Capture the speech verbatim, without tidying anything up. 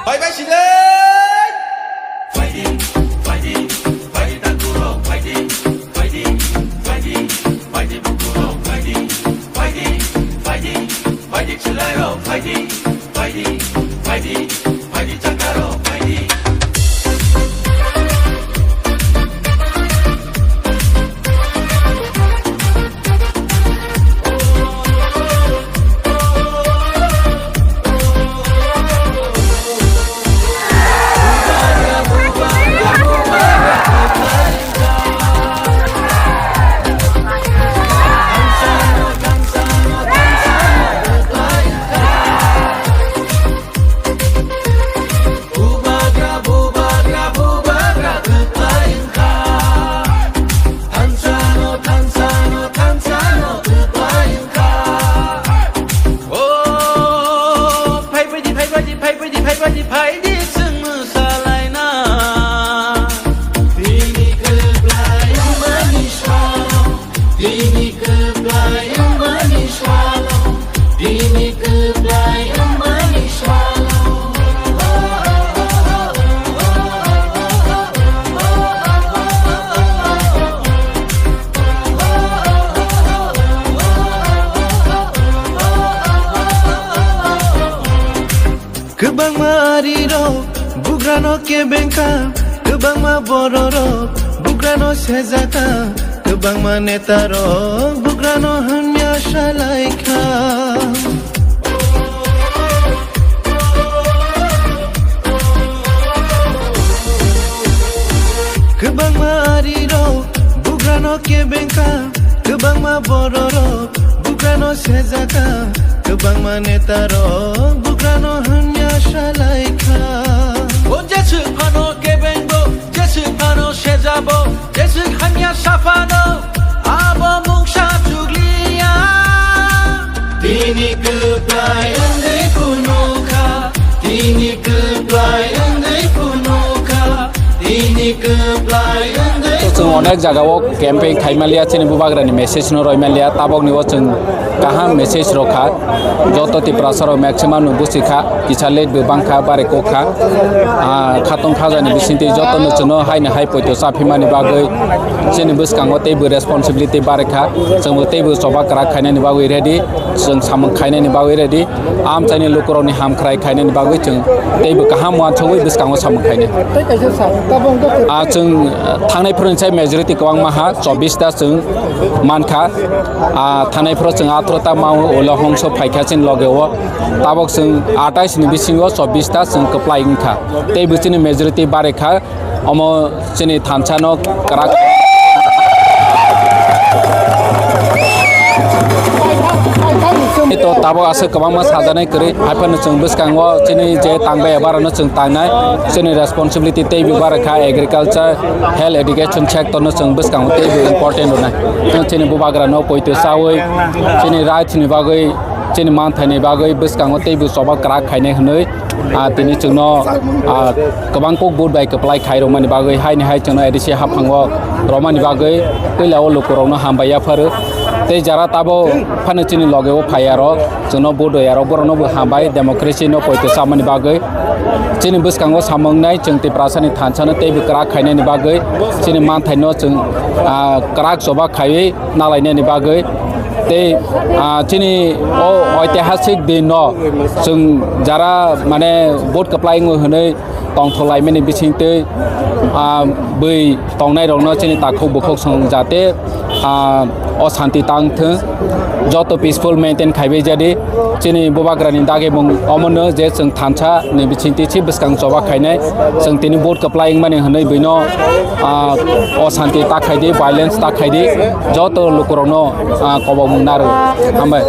Bye bye sile. Fighting, fighting, fighting takuro, fighting, fighting, fighting, fighting bukuro, fighting, fighting, fighting, fighting chilaro, fighting, fighting, fighting, fighting chakaro, fighting. Bubagra, bubagra, bubagra kwplai wngkha. Thansano, thansano, thansano kwplai wngkha. O, phaibaidi, phaibaidi, phaibaidi, phaibaidi, phaidi chwng mwsalaina. Bini kwplai wngmani salo. Bini kwplai wngmani salo, bini kwplai wngmani salo. Kwbangma arirok bugrano kebengkha, kwbangma bororok bugrano sejakha, kwbangma netarok bugrano hamya salaikha. Kwbangma arirok bugrano kebengkha, kwbangma bororok bugrano sejakha, kwbangma netarok bugrano hamya salaikha. O jeswk phano kebengbo, jeswk phano sejabo, jeswk hamya saphano, abo mungsa chukliya. Bini kwplai wngwi phunukha, bini kwplai wngwi phunukha, bini kwplai wngwi. To chwng onek jagao campaign khaimaliya, chini bubagrani message no roimaliya, tabokni o chwng kaham message rokha. Joto Tiprasa rok maximum no busikha, kisa late bo bangkha, bare kokha. Ah, khatong khajani bisingtwi joto no chwngno haino hai poito chaphimani bagwi chini bwskango teibo responsibility barekha. Chwngbo teibo choba kwrak khainani bagwi ready, chwng samung khainani bagwi ready. Amchaini lukurokni hamkhrai khainani bagwi chwng teibo kaham uansugwi bwskango samung khainai. Tei kaisa sa, tabuk wngkha. Ah, chwng, ah, thangnai phwrwngsa majority kwbangma ha, chobbish ta chwng mankha. Ah, thanai phwrwng chwng atharo ta mao ulo hongso phaikha chini loge o. Tabok chwng atais ni bisingo chobbish ta chwng kwplai wngkha. Tei bo chini majority barekha. Omo chini thansa no kwrak. To tabok aswk kwbangma sajaknai kwrwi, haiphano chwng bwskango chini je tangbai barano chwng tangnai, chini responsibility teibo barekha, agriculture, health, education sector no chwng bwskango teibo important rwnai. Chini bubagra no poito chawi, chini rights ni bagwi, chini manthai ni bagwi bwskango teibo choba kwrak khainai hwnwi. Ah, tini chwngno, ah, kwbang kok vote bai kwplai khairokmani bagwi haini hai chwngno A D C haphango romani bagwi puila o lukurokno hambai yapharo. Tei jara tabo phano chini loge o phai aro chwngno vote rwi aro borokno bo hambai, democracy no poito chamani bagwi. Chini bwskango samung nai chwng Tiprasani thansano teibo kwrak khainani bagwi chini manthaino chwng, ah, kwrak choba khaiwi nalainani bagwi. Tei, ah, chini o oitihasik din no chwng jara mane vote kwplai wngo hwnwi tongthok laimani bisingtwi, ah, bui tongnairokno chini takhuk bukhuk song jate, ah, o santi tang thung, joto peaceful maintain khaibai jadi. Chini bubagrani dagi bung omono je chwng thansa ni bisingtwi si bwskang choba khainai, chwng tini vote kwplai wngmani hwnwi buino, ah, o santi ta khaidi, violence ta khaidi, joto lukurokno, ah, kobokmung narwk. Hambai.